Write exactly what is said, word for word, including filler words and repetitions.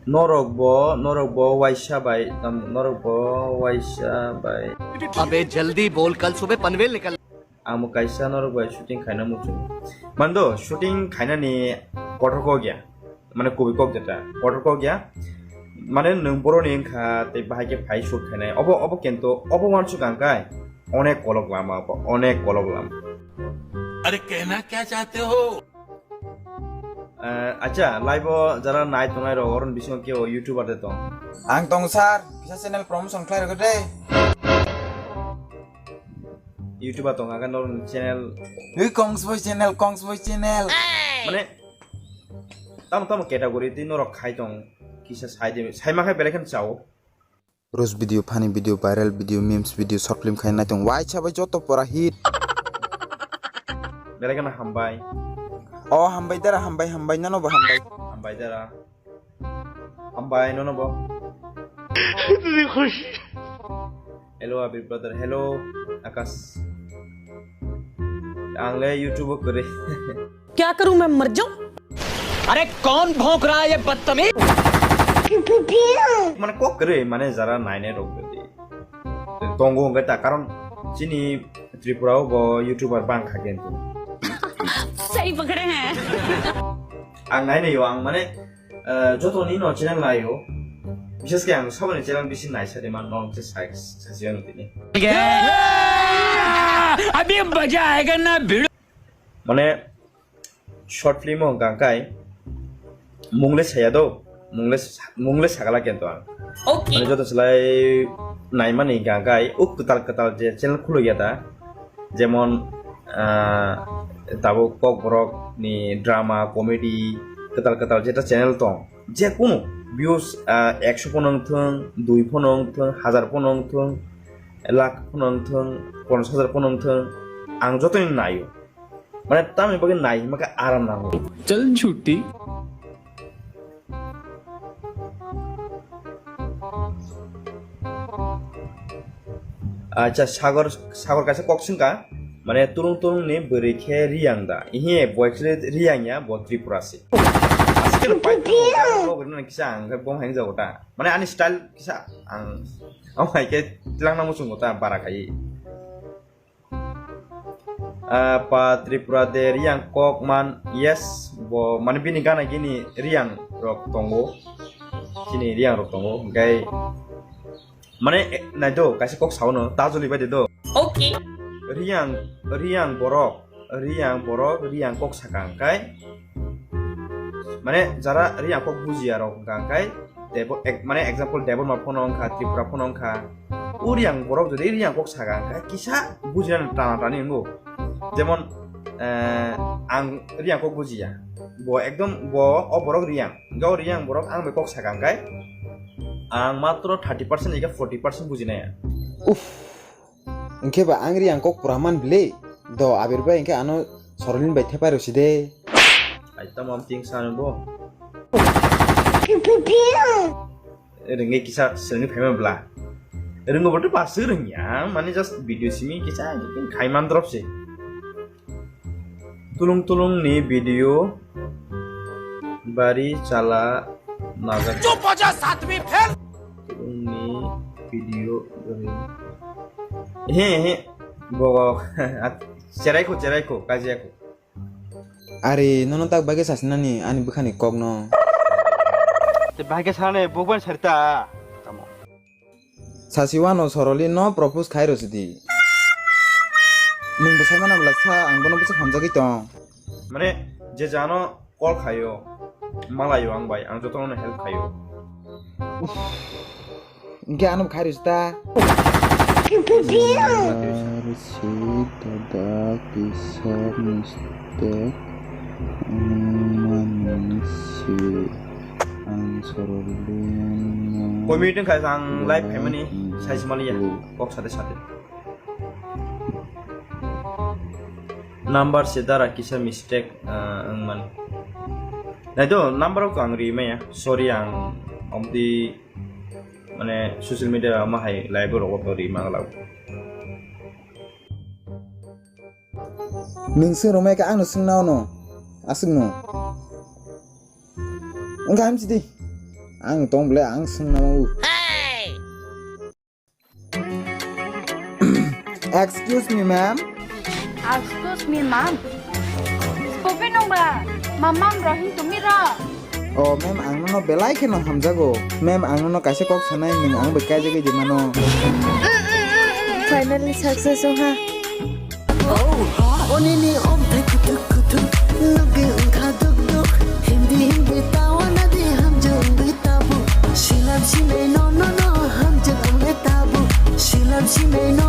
Norok bo, norok bo waisa bai, tam, norok bo waisa bai. अबे जल्दी बोल, कल सुबह पनवेल निकल। Ang bo kaisa norok bai shooting khaina muchung. Mando, shooting khainani kotor kok ya. Mane kubui kok jeta, kotor kok ya. Mane nwng boroni wngkha tei bahai khe phai shoot khainai. Obo, obo kento, obo wansuk ang kai. Onek kolok lama, obo onek kolok lama. अरे कहना क्या चाहते हो? Eh, acha, live o jara nai tongnai rok, oroni bisingo kebo YouTuber de tong. Ang tong sir, kisa channel promotion khlai rwgwi de. YouTuber tong, aga norok channel. Ui, Kongs Boy channel, Kongs Boy channel. Mane, tamo tamo category tei norok khai tong, kisa sai de, sai ma khai belai kheno chao. Roast video, funny video, viral video, memes video, short film khai nai tong. Waisa bai joto pora hit. Belai kheno hambai. Oh, hambai dara, hambai, hambai, nono bo hambai. Hambai dara. Hambai, nono bo. Hello, Abir brother. Hello, Akash. Ang le YouTube o kwrwi. क्या करूं मैं, मर जाऊं? अरे कौन भौंक रहा है ये बदतमीज? Mane kok kwrwi, mane jara nainai rok de. Tongo hwnkhe ta, karon chini Tripura o bo YouTuber bang kha khe. सही पकड़े हैं। Ang nainai o, ang mane, eh, joto ni no channel nai o. Bishes khe ang saboni channel bisi naisa de man, no se sai, sai, sai, sai, अभी मजा आएगा ना भिड़ो। Mane, short film o hwnkha khe mung le saya do, mung le sa-, mung le sagala kento ang. Okay. Mane joto slai naimani hwnkha khe uk kwtal kwtal je channel khuluk ya da, jemon, ah, tabuk Kokborok ni drama, comedy, kwtal kwtal jeta channel tong, je kunu views, ah, ekso phano wng thung, dui phano wng thung, hazar phano wng thung, lakh phano wng thung, ponchash hajar phano wng thung, ang jotoni naio. Mane tamni bagwi nai hwnba khe aram nango. चल झूठी। Acha, Sagor, Sagor kaisa kok swngkha, mane tulung tulung ni bwrwi khe Riyang da? Ihi, bo actually Riyang ya, bo Tripura se. Aswk khe pai kok rwna kisa ang khe bong hai wngjago ta. Mane ani style kisa ang, ang hai khe twlangna muchungo ta bara khai. Ah, pa Tripura de Riyang kok man, yes, bo, mane bini gana gini Riyang rok tongo, chini Riyang rok tongo, hingkai, mane, eh, nai do, kaisa kok sao no, ta joli bai de do. Okay. Riyang, Riyang borok, Riyang borok, Riyang kok saka hingkai, mane, jara Riyang kok bujiya rok hingka hingkai, Debo-, ek-, mane example Debbarma phano wngkha, Tripura phano wngkha. O Riyang borok jodi Riyang kok saka hingkha, kisa bujinani tana tani wngo. Jemon, eh, ang Riyang kok bujiya. Bo ekdom bo o borok Riyang. Hingke o Riyang borok ang bai kok saka hingkhe ang matro thirty percent ega forty percent bujinaya. Uff. Hingke ba ang Riyang kok pura man bile. Do Abir bai hingke ano Sorolin bai thepai rw si de. Ai tamo am ting sa bo. Rengge kisa sengni phaima bla. Renggo bote pasu rengya, mane just video simi kisa khai man drop se. Tulung tulung ni video bari chala najak. चुप हो जा सातवीं fail. Tulung ni video bari. He he. Bogo. Cherai ko, cherai ko, kajiya ko. Are, nono tak bagwi sasinani ani bwkhani kokno. Te bagwi sanani bukban sarita. Tamo. Sasi wano Soroli no propose khai rw sidi. Nwng bo sai mana bwla sa, ang bono bwswk hamjagwi tong. Mane, je jano call khaio, malaio ang bai, ang jotono help khaio. Hingke ano khai rw sita. Arsi dada kisa mistake wngmani se ang sorolino. Koi minute wngkha ang live phaimani, sai se maliya, kok sade sade. Number se dara kisa mistake, ah, wngmani. Naito, number rok ang ri maya. Sorry, ang omdi, mane, social media ma hai live rok to ri ma lago. Ning sing romai ka ang no sing nao no. Asing no. Wngkha hamsi di. Ang tong ble, ang swngna mau. Excuse me, ma'am. Excuse me, ma'am. Spoken nung ba? Mamam rohing tumi ro. Oh, ma'am, ang nono belai kheno hamjago. Ma'am, ang nono kaisa kok sanai, nwng ang bai kaijagwi di mano. Finally success ongha. Onini omthai kuthuk kuthuk, nugwi wngkha duk duk. Hindi hindi tawana di hamjwk wngwi tabuk. Silam sinai no no no, hamjwk wngwi tabuk. Silam sinai no